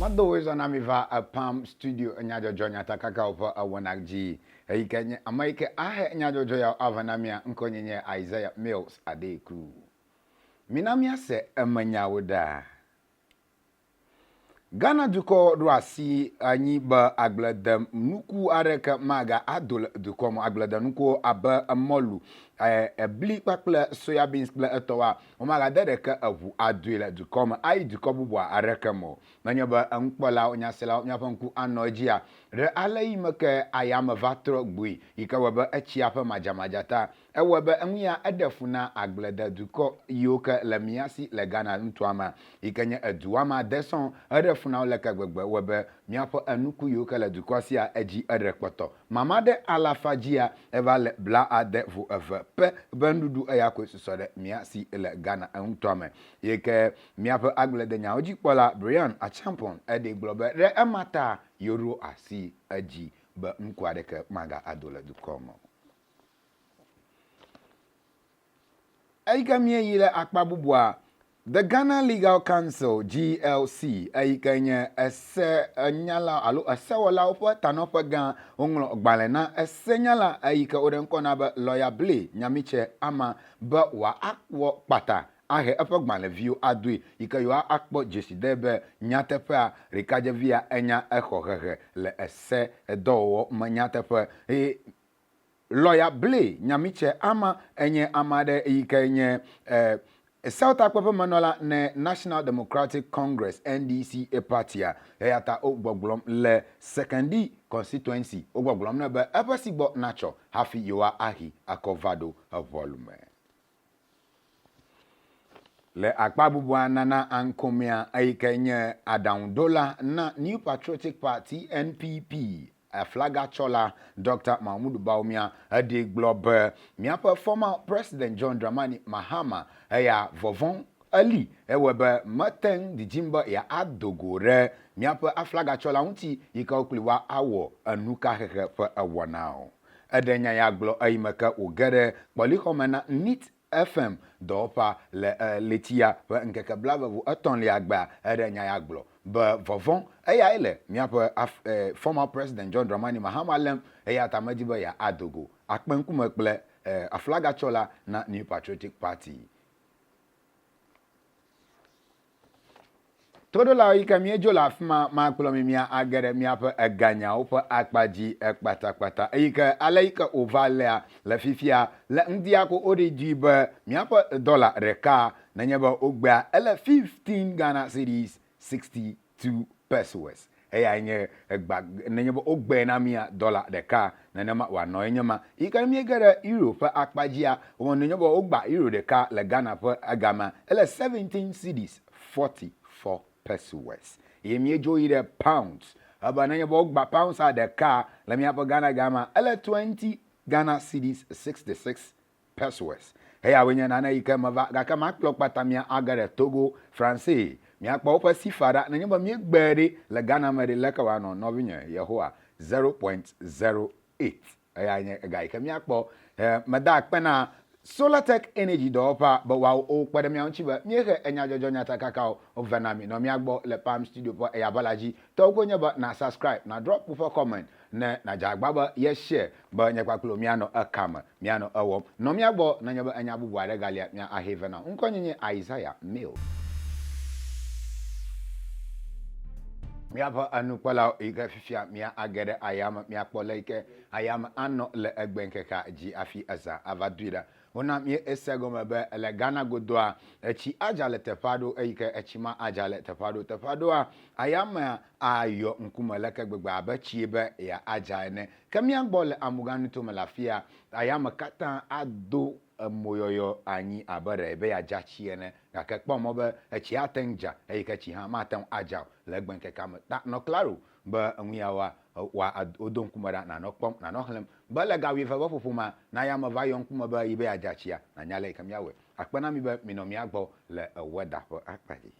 Medo wòe zɔ na mi va Palm Studio nyadzɔdzɔ nyatakakawo ƒe wɔna dzi. Eyi ke nye ame yi ke ahe nyadzɔdzɔ yawo ava na mia ŋkɔnye nye Isaiah Mills Adeku. Mina míase emenyawo ɖa. Ghana dukɔ ɖo asi anyi be agbledenuku aɖeke maga ado le dukɔ me. Agbledenukuwo abe mɔlu, ebli kpakple soya beans kple etɔwoa, womagade ɖeke eŋu adoe le dukɔ me ayi dukɔ bubu aɖeke me o. Nenye be enukpɔlawo, nyaselawo míaƒe ŋku anɔ edzia, ɖe ale yi me ke ayame va trɔ gboe yi ke wɔe be etsia ƒe madzamadza ta Ewɔe be enu ya eɖe fu na agblededukɔ yiwo ke le mía si le Ghana nutoa mea, yi ke nye edu woame ade sɔŋ. Eɖe fu na wo leke gbegbe wɔe be míaƒe enuku yiwo ke le dukɔa sia edzi eɖe kpɔtɔ. Mama ɖe alafa dzia, eva le blaade vo eve pɛ be nuɖuɖu eya koe susɔ ɖe mía si le Ghana nutoa me. Yi ke míaƒe agbledenyawo dzikpɔla Brian Acheampong eɖee gblɔ be ɖe ema ta yewoɖo asi edzi be nuku aɖeke maga ado le dukɔa me o. Eyi ke míeyi ɖe akpa bubua, The Ghana Legal Council, GLC, eyi ke nye esenyala alo esewɔlawo ƒe tanɔƒe gã, woŋlɔ gbalẽ na esenyala eyi ke woɖe ŋkɔ na be Lɔya Blay Nyamitse Ama be wòakpɔ kpata ahe eƒe gbalẽviwo adoe yi ke yewoakpɔ dzeside be nyateƒea ɖekadzevia enya exɔ hehe le ese dɔwɔwɔ me nyateƒe eye Lɔya Blay Nyamitsɛ Ama enye ame aɖe yi ke nye Sewotakpeƒemenɔla ne National Democratic Congress, NDC, partia. Eya ta wo gbɔgblɔm le Sekondi Constituency, wo gbɔgblɔm nɛ be eƒe si gbɔ natsɔ hafi yewoa ahi akɔ va ɖo ʋɔlu me. Le akpa bubua Nana Ankomea eyi ke nye aɖaŋuɖola na New Patriotic Party, NPP, Aflagatsɔla Ɖɔkta Mahamudu Bawumia eɖee gblɔ be míaƒe former President John Dramani Mahama eya vɔvɔ̃ eli ewɔe be mete ŋu didim be yeado go ɖe míaƒe aflagatsɔla ŋuti yi ke wo kpli woa awɔ enukaxexe ƒe ewɔna o. Eɖe nya ya gblɔ eyime ke wòge ɖe kpɔlixɔme na Nit FM dɔwɔƒea le ɣletia ƒe ŋkeke blaeve-vo-etɔ̃lia gbea, eɖe nya ya gblɔ be vɔvɔ̃ eyae le míaƒe former President John Dramani Mahama lém eya ta medi be yeado go akpe ŋkume kple aflagatsɔla na New Patriotic Party. Toɖolawo yi ke míedzo le afi ma, makplɔ mi mía age ɖe míaƒe eganyawo ƒe akpa dzi kpatakpata. Eyi ke ale yi ke wòva lea le fifia, le ŋdia ko woɖi dui be míaƒe dɔla ɖeka nenye be wogbea ele 15 Ghana cedis 62 pesewas. Eyae nye egba nenye be wogbee na mía dɔla ɖeka nenema wòanɔ enye ma. Yi ke ne míege ɖe euro ƒe akpa dzia, wɔ nenye be wogba euro ɖeka le Ghana ƒe egamea, ele 17 cedis 44 pesewas. Ye míedzo yi ɖe pounds, ebe nenye be wogba pounds-a ɖeka le míaƒe Ghana gamea, ele 20 Ghana cedis 66 Pesewas. Eyawoe nye nane yi ke meva, gake makplɔ kpata mia age ɖe Togo, Franse. Miakpɔ woƒe sifa ɖa nenye be míegbee ɖi le Ghana me ɖi, leke wòanɔ, nɔvinye? Yehowa, 0.08. Eyae nye ega yi ke míakpɔ. E, meda akpe na Solartech Energy dɔwɔƒea be woawo wokpe ɖe mía ŋuti be míehe enyadzɔdzɔ nyatakakawo vɛ na mi nɔ mía gbɔ le Palm Studio ƒe eyabala dzi. Tɔwò koe nye be na subscribe, na drop woƒe comment ne nàdze agbagba be ye share be nye kpakple wò míanɔ eka me, míanɔ ewɔm. Nɔ mía gbɔ nenye be enya bubu aɖe galia, mía ahee vɛ na wò. Ŋkɔnye nye Isaiah Mills. Míaƒe enukpɔlawo yi ke fifia mía age ɖe ayame, míakpɔ le yi ke ayame anɔ le egbe ŋkekea dzi hafi ezã ava doe ɖa. Wona mí ese gɔme be le Ghana godoa, etsi adza le teƒe aɖewo eyi ke etsi ma adza le teƒe aɖewo. Teƒe aɖewoa, ayamea ayɔ ŋkume leke gbegbe abe tsie be yeadza ene. Ke mía gbɔ le Amuga nutome le afia, ayame katã ado emoyɔyɔ anyi abe ɖe be yeadza tsi ene. Gake kpɔ mɔ be etsi ate ŋu dza eyi ke tsi hã mate ŋu adza o le egbeŋkekea me. Ta nɔ klalo be enu yawoa, wa wodo ŋkume ɖa nànɔ kpɔm, nànɔ xlẽm be le ga wuieve ƒe ƒoƒo mea, ne ayame va yɔ ŋkume be yi be yeadza tsia, nànya ale yi ke míawɔe. Akpe na mi be minɔ mía gbɔ le weather ƒe akpa dzi.